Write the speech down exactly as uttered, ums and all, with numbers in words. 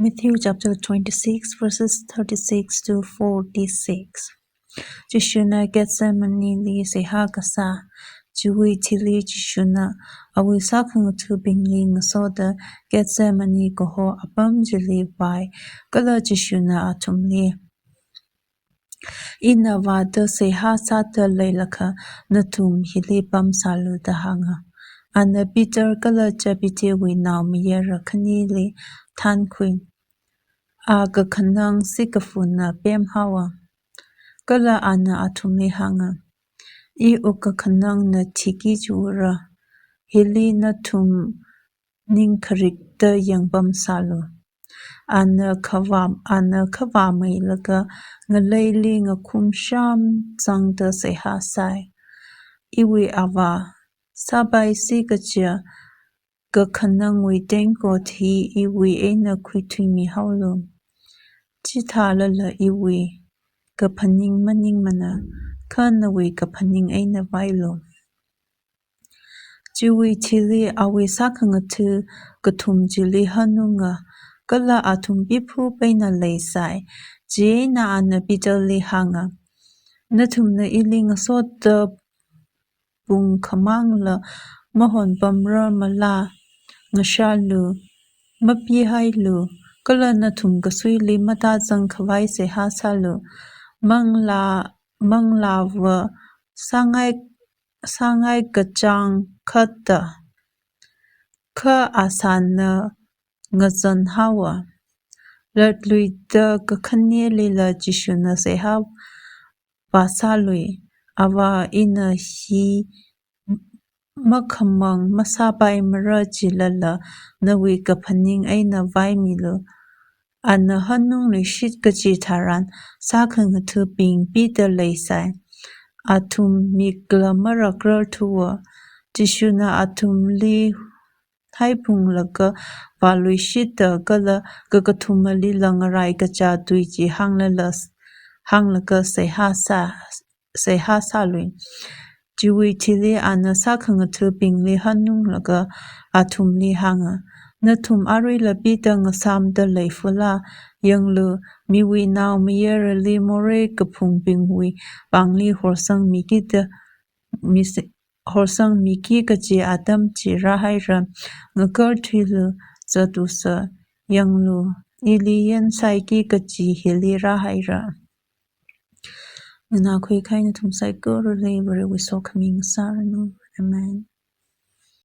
Matthew chapter twenty-six, verses thirty-six to forty-six. Jishuna Gethsemaneli seihā kasā. Chiwui thili Jishuna awui sākhangatha̱bingli ngasoda Gethsemane kaho apam chili vāi, kala Jishuna athumli, "Ina vāda seihā sāda leilakha nathum hili pamsālu," da hānga. Ana Peter kala Zebedee wui naomayara khanili thankhui, a kakhanang sikafuna pemhaowa. Kala ana athumli hānga, "I wuk kakhanangna thiki chiura. Hili nathum ning kharikta yangpamsālu." Ana khavā, ana khavāmeilaga ngaleili ngakhumsham zangda seihā sāi, "Iwui Avā, sāpaisi kaja kakhanangwui tengkot hi iwui eina khuithuimihaolu. Chithālala iwui kaphaning maningmana, kha nawui kaphaning eina vailu." Chiwui thili awui sākhangatha̱ kathum chili hanunga, kala athum piphup eina leisai. Chieina ana Peterli hānga, "Nathumna ili ngasoda pung khamangla mahonpamra mala? Ngashalu, mapihailu, kala nathum kasuili matazang khavai seihā sālu. Manglā, manglāva sāngai, sāngai kachāng khatta, kha asāna ngazanhaowa." Latluida kakhanelila Jishuna seihā vāsālui, "Avā, ina hi makhamang masāpaimara jilala nawui kaphaning eina vaimilu." Ana hanungluishit kaji tharan sākhangatha̱bing pida leisai. Athum mikla marakrarthuwa. Jishuna athumli haiphunglaga vāluishita kala kakathumali langarai kachā tui chi hānglala, hānglaga seihā sā, seihā sālui. Chiwui thili ana sākhangatha̱bingli hanunglaga athumli hānga, "Nathum aruila pida ngasamda leifula? Yanglu, miwui naomayarali morei kaphungbingwui pāngli horsangmikida, misi-, horsangmiki kaji atam chi rāhaira. Ngakarthuilu, zatusa. Yanglu, ili yansaiki kaji hili rāhaira." Nganākhui kahai nathum saikorali Varewui sokhami ngasāranu. Amen.